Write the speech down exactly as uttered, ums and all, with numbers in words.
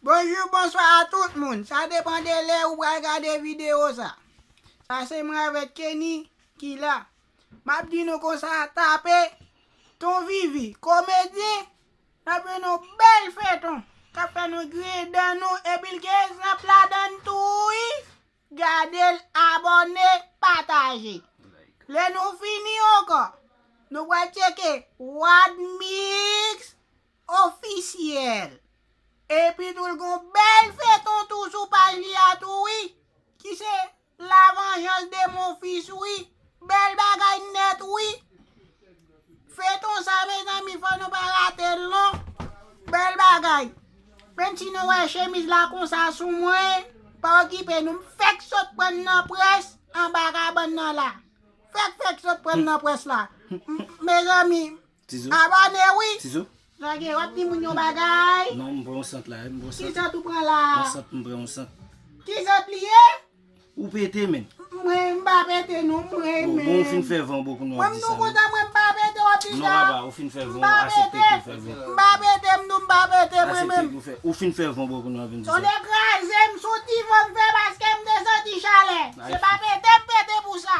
Bonjou, bonswa a tout moun. Sa depann de lè ou pral gade videyo sa. Sa se mwen avèk Kenny ki la. M ap di nou konsa, tape Ton Vivi, komedyen, n ap jwenn yon bèl feyton k ap fè nou griyen dan nou, epi l gen egzanp ladan l tou, wi. Gade l, abòne, pataje. Lè nou fini ankò, nou pral tcheke Wadmix Ofisyèl. Epi tou, l gon bèl feyton tou sou paj li a tou, wi. Ki se La Vengeance de mon fils, wi. Bèl bagay nèt, wi. Feyton sa, mezanmi, fò nou pa rate l, non. Bèl bagay. Menm si nou wè chemiz la konsa sou mwen, pa okipe nou. M fèk sot pran nan près anba kabann nan la. Fèk, fèk sot pran nan près la. M- Mezanmi, Tizou, abòne, wi. Tizou. Sa gen, w ap di moun yon bagay. Non, m pran yon sant la, m pran Ki sant. Sant ou pran la? Yon sant, m pran yon sant. Ki sant li ye? Ou pete, men. Mwen, m pa pete, non, mwen, Oh, men. Bon, ou fin fè van, bon, pou nou Mwen, ap di nou sa, non. Kontan, mwen, m pa pete, w ap di Non, sa. Papa, ou fin fè van, M pa asepte pete. Ke ou fè van. M pa pete, m di w m pa pete, mwen Asepte menm. Ke ou fè. Ou fin fè van, bon, pou nou ap vin di sa. Tonnè kraze m sou ti van m fè paske m te santi chalè. Ay, Se pa fi- pete, m pete pou sa.